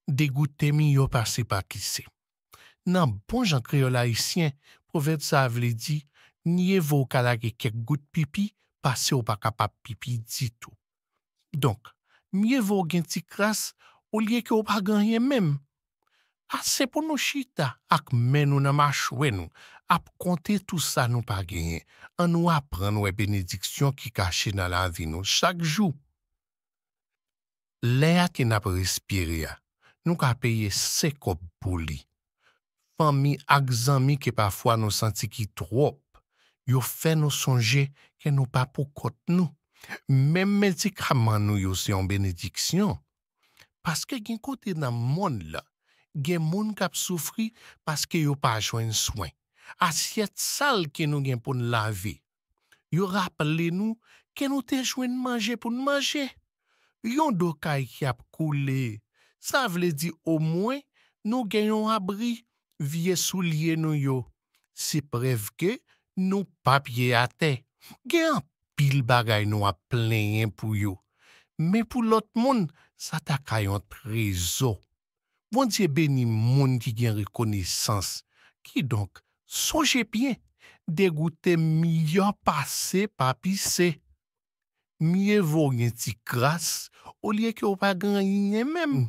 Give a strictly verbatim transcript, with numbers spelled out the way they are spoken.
Degoute miyò pase pa kise. Nan bon jan kreyòl ayisyen, pwovèb sa a vle di, mye vo w ka lage kèk gout pipi pase w pa kapab pipi ditou. Donk, mye vo w gen ti kras olye ke w pa gen anyen menm. Ase pou nou chita ak men nou nan machwè nou, ap konte tou sa nou pa genyen. Ann nou aprann wè benediksyon ki kache nan lavi nou chak jou. Lè a ke n ap respire a, nou ka peye se kòb pou li. Fanmi ak zanmi ke pafwa nou santi ki twòp, yo fè nou sonje ke nou pa pou kont nou. Menm medikaman nou yo se yon benediksyon. Paske gen kote nan monn lan, gen moun k ap soufri paske yo pa jwenn swen. Asyèt sal ke nou gen pou n lave, yo raple nou ke nou te jwenn manje pou n manje. Yon do kay ki ap koule, sa vle di omwen nou gen yon abri. Vye soulye nou yo, se prèv ke nou pa pye atè. Gen anpil bagay nou ap plenyen pou yo, men pou lòt moun, sa ta ka yon trezò. Bondye beni moun ki gen rekonesans. Kidonk, sonje byen, degoute miyò pase pa pise. Mye vo w gen ti kras olye ke w pa gen anyen menm.